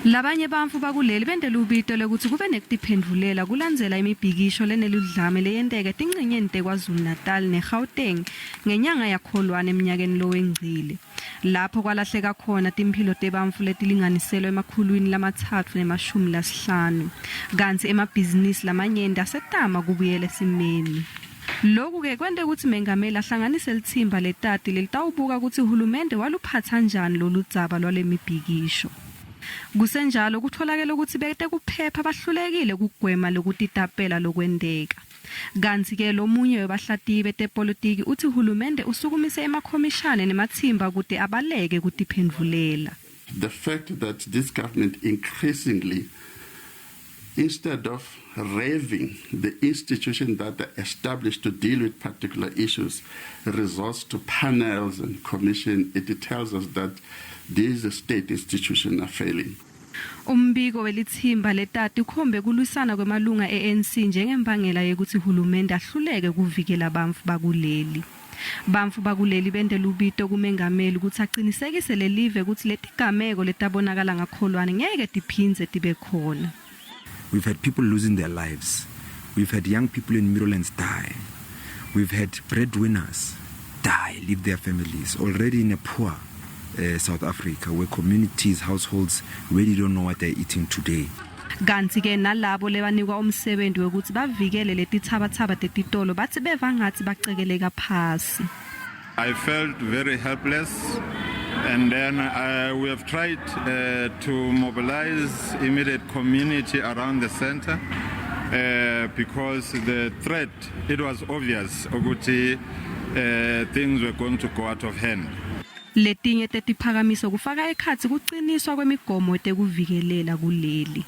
Labanye bantfu bakuleli bente lubito lwekutsi kube nekutiphendvulela kulandzela imibhikisho leneludlame leyenteka etincenyeni teKwaZulu-Natal neGauteng ngenyanga yaKholwane emnyakeni lowengcile, lapho kwalahleka khona timphilo tebantfu letilinganiselwa emakhulwini 350, kantsi emabhizinisi lamanyenti asetama kubuyela esimeni. Loku-ke kwente kutsi Mengameli ahlanganise litsimba letati lelitawubuka kutsi hulumende waluphatsa njani loludzaba lwalemibhikisho. Kusenjalo, kutfolakele kutsi betekuphepha bahlulekile kugwema lokutitapela lokwenteka. Kantsi-ke lomunye webahlatiyi betepolitiki utsi hulumende usukumise emakhomishane nematsimba kute abaleke kutiphendvulela. The fact that this government increasingly, instead of raving the institution that they established to deal with particular issues, resorts to panels and commission, it tells us that these state institutions are failing. Umbiko welitsimba letati ukhombe kulwisana kwemalunga e-ANC njengembangela yekutsi hulumende ahluleke kuvikela bantfu bakuleli. Bantfu bakuleli bente lubito kumengameli kutsi acinisekise lelive kutsi letigameko letabonakala ngaKholwane ngeke tiphindze tibe khona. We've had people losing their lives. We've had young people in Meadowlands die. We've had breadwinners die, leave their families already in a poor South Africa where communities, households really don't know what they're eating today. Kantsi ke nalabo lebanikwa umsebenti wekutsi bavikele letitsabatsaba tetitolo batsi beva ngatsi bacekeleka phasi. I felt very helpless and then we have tried to mobilize immediate community around the center because the threat, it was obvious ukuthi things were going to go out of hand. Letinye tetiphakamiso kufaka ekhatsi kuciniswa kwemigomo yetekuvikelela kuleli.